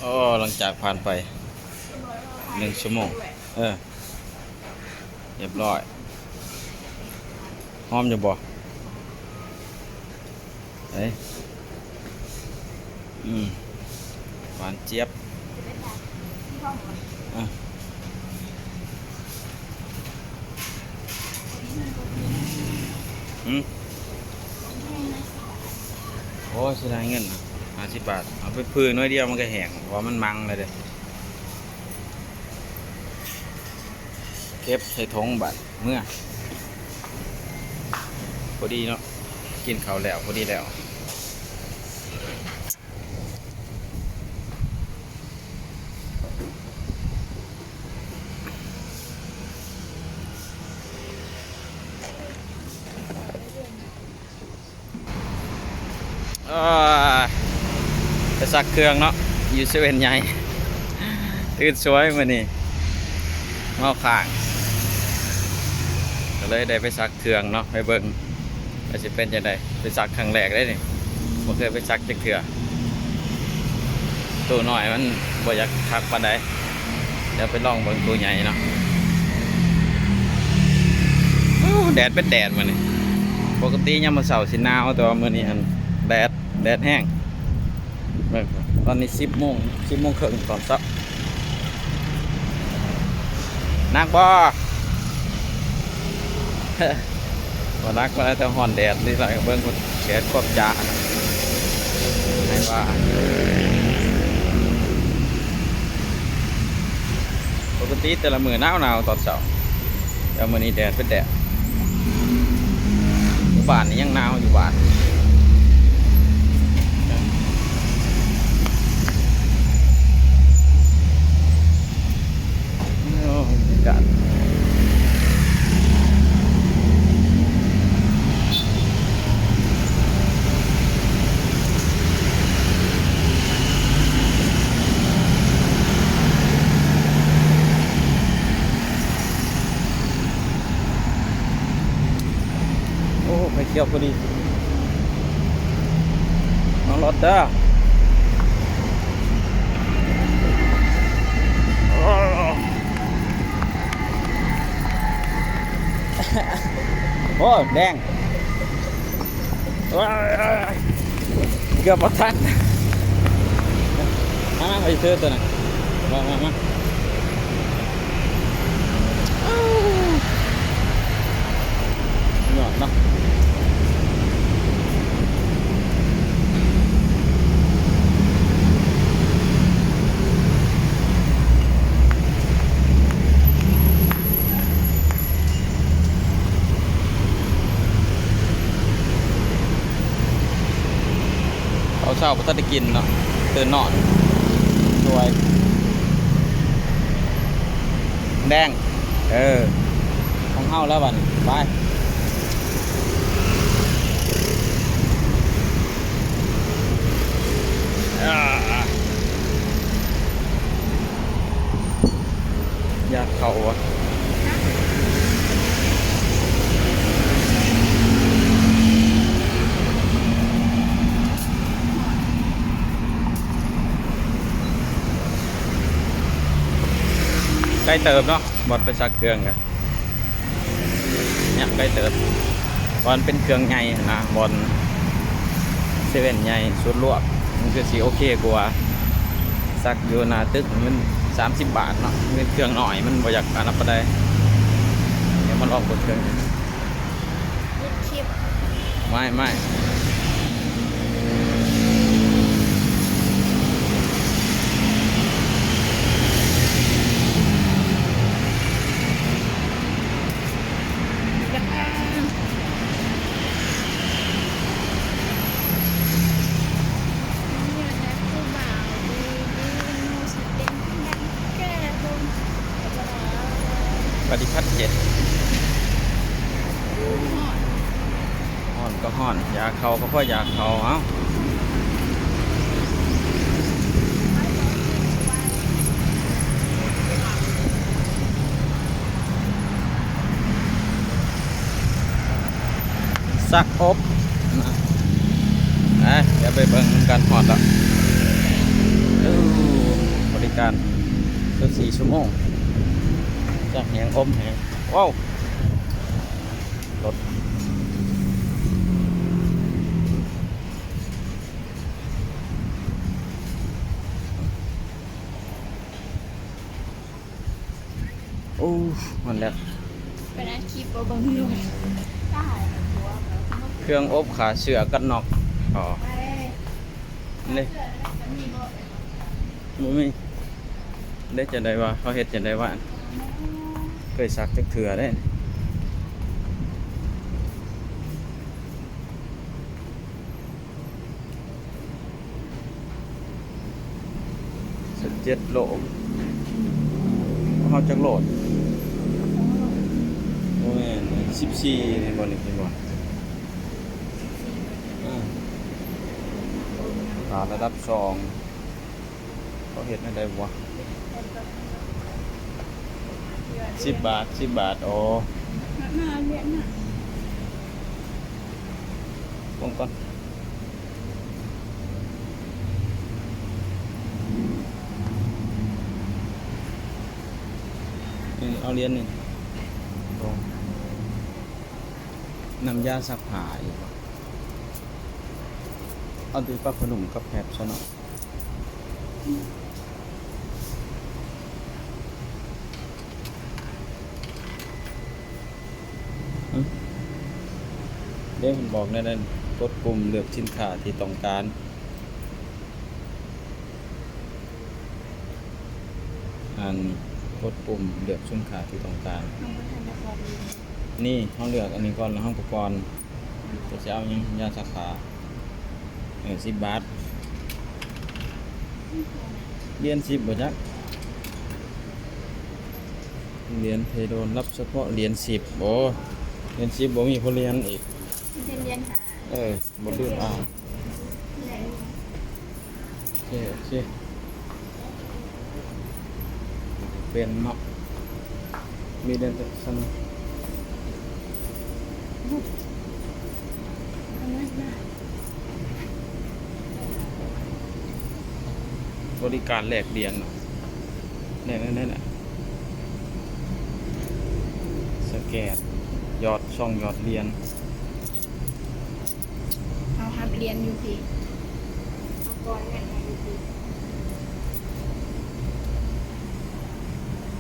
ໂອ້ ຫຼັງຈາກຜ່ານໄປໜຶ່ງຊົ່ວໂມງ ເອີ ຮຽບຮ້ອຍ. ຫອມຢູ່ບໍ່? ເອີ ອືມ ຫວານຈຽບ. ອະ ຫືມ ໂອ້ຍ ເສຍດາຍເງິນຫ້າສິບບາດ. ເອົາໄປຜຶ່ງໜ້ອຍດຽວມັນກໍແຫ້ງ ເພາະວ່າມັນມັງແລ້ວເດ້. ເກັບໃສ່ຖົງບາດເມືອ ພໍດີເນາະ ກິນເຂົ້າແລ້ວ ພໍດີແລ້ວ. ເອີ ໄປຊັກເຄື່ອງເນາະ ຢູ່ເຊເວັ່ນໃຫຍ່. ຕື່ນສວຍມື້ນີ້ ເມົາຄ້າງ ກໍເລີຍໄດ້ໄປຊັກເຄື່ອງເນາະ ໄປເບິ່ງວ່າຊິເປັນຈັ່ງໃດ. ໄປຊັກຄັ້ງແລກເດ້ນີ້ ບໍ່ເຄີຍໄປຊັກຈັກເທື່ອ. ໂຕນ້ອຍມັນບໍ່ຢາກຄັກປານໃດ. ດຽວໄປລອງເບິ່ງໂຕໃຫຍ່ເນາະ. ໂອ້ ແດດເປັນແດດມື້ນີ້. ປົກກະຕິຍາມມື້ເຊົ້າຊິໜາວ ແຕ່ວ່າມື້ນີ້ຫັ້ນແດດ ແດດແຮງ. ເບິ່ງ ຕອນນີ້ສິບໂມງ ສິບໂມງເຄິ່ງຕອນເຊົ້າ. ໜັກບໍ່? ບໍ່ໜັກປານໃດ ແຕ່ຮ້ອນແດດນີ້ລະ. ເບິ່ງແດດຄວາມຈ້ານະ ໃຫ້ວ່າ ປົກກະຕິແຕ່ລະມື້ໜາວໆຕອນເຊົ້າ ແຕ່ມື້ນີ້ແດດເປັນແດດ. ຢູ່ບ້ານນີ້ຍັງໜາວ ຢູ່ບ້ານ. ໂອ້ ບັນຍາກາດ ໂອ້ ໄຟຂຽວພໍດີ ເອົາລົດເດີ. ໂອ້ ແດງ ເກືອບບໍ່ທັນ. ມາ ມາ ຂ້ອຍຊິຖືໂຕນັ້ນ ມາ ມາ ມາ. ຍອດເນາະ ເຂົ້າເຊົ້າບໍ່ທັນໄດ້ກິນເນາະ ຕື່ນນອນ. ສວຍ ແດງ ເອີ ຂອງເຮົາແລ້ວບັດນີ້ ໄປ. ຢາກເຂົ້າວະ ໄກເຕີບເນາະ ບ່ອນໄປຊັກເຄື່ອງກະ ຍາກໄກເຕີບ ບ່ອນເປັນເຄື່ອງໃຫຍ່ຫັ້ນນະ ບ່ອນເຊເວັ່ນໃຫຍ່ ສູດລວກ ມັນຄືຊິໂອເຄກວ່າ ຊັກຢູ່ໜ້າຕຶກມັນສາມສິບບາດເນາະ ມັນເປັນເຄື່ອງນ້ອຍ ມັນບໍ່ຢາກອັນນັ້ນປານໃດ. ດຽວມາລອງເບິ່ງເຄື່ອງ ປິດຄລິບ ໄມ່ໆ. ປະຕິພັດເຈັດ ຮ້ອນກໍຮ້ອນ ຢາກເຂົ້າກໍພໍຢາກເຂົ້າ. ເອົ້າ ຊັກອົບນະ ໄປ ດຽວໄປເບິ່ງນຳກັນ ຮອດແລ້ວ. ໂອ້ ຊົ່ວໂມງ ຈັກແຮງອົມແຮງ ວ້າວ ລົດ ໂອ້ ມັນແຫຼະ ໄປອັດຄລິບບໍ່ເບິ່ງໂລດ ເຄື່ອງອົບຂ້າເຊື້ອກັນນອກ ອໍ ນີ້ ບໍ່ມີ ໄດ້ຈັ່ງໃດວະ ເຮົາເຮັດຈັ່ງໃດວະ ເຄີຍສັກຈັກເທື່ອເດ້. ສິບເຈັດໂລ ເຮົາຈັກໂລ? ບໍ່ແມ່ນ ສິບສີ່ ເຫັນບໍ່ນີ້ ເຫັນບໍ່? ອາ ຕາລະດັບສອງ ເຂົາເຮັດແນວໃດວະ? ສິບບາດ ສິບບາດ ໂອ້ ເບິ່ງກ່ອນ ນີ້ ເອົາຫຼຽນນີ້ ນ້ຳຢາຊັກຜ້າອີກ ເອົາແຕ່ປາບຜ້ານຸ້ມກັບແພັດຊະເນາະ. ເດ້ ມັນບອກແນວນັ້ນ ກົດປຸ່ມເລືອກສິນຄ້າທີ່ຕ້ອງການ ອັນ ກົດປຸ່ມເລືອກສິນຄ້າທີ່ຕ້ອງການ ນີ້ ເຮົາເລືອກອັນນີ້ກ່ອນ ແລ້ວເຮົາກໍປ່ອນ ຈະເອົາຫຍັງ ຢາຊັກຜ້າ ເອີ ສິບບາດ ຫຼຽນສິບບໍ່ຈັກ ຫຼຽນເພໂດນ ຮັບສະເພາະຫຼຽນສິບ ໂອ້ ຫຼຽນສິບບໍ່ມີພໍຫຼຽນອີກ ເປັນຫຼຽນຫ້າ ເອີ ບໍ່ລືມເອົາ ໂອເຄ ໂອເຄ ເປັນເນາະ ມີເດີນຊັ້ນ ບໍລິການແລກຫຼຽນເນາະ ແລກນັ້ນແຫຼະ ສະແກນ ຍອດ ຊ່ອງຍອດຫຼຽນ ເຮົາຮັບຫຼຽນຢູ່ພີ້ ເອົາກ່ອນແມ່ນຢູ່ພີ້.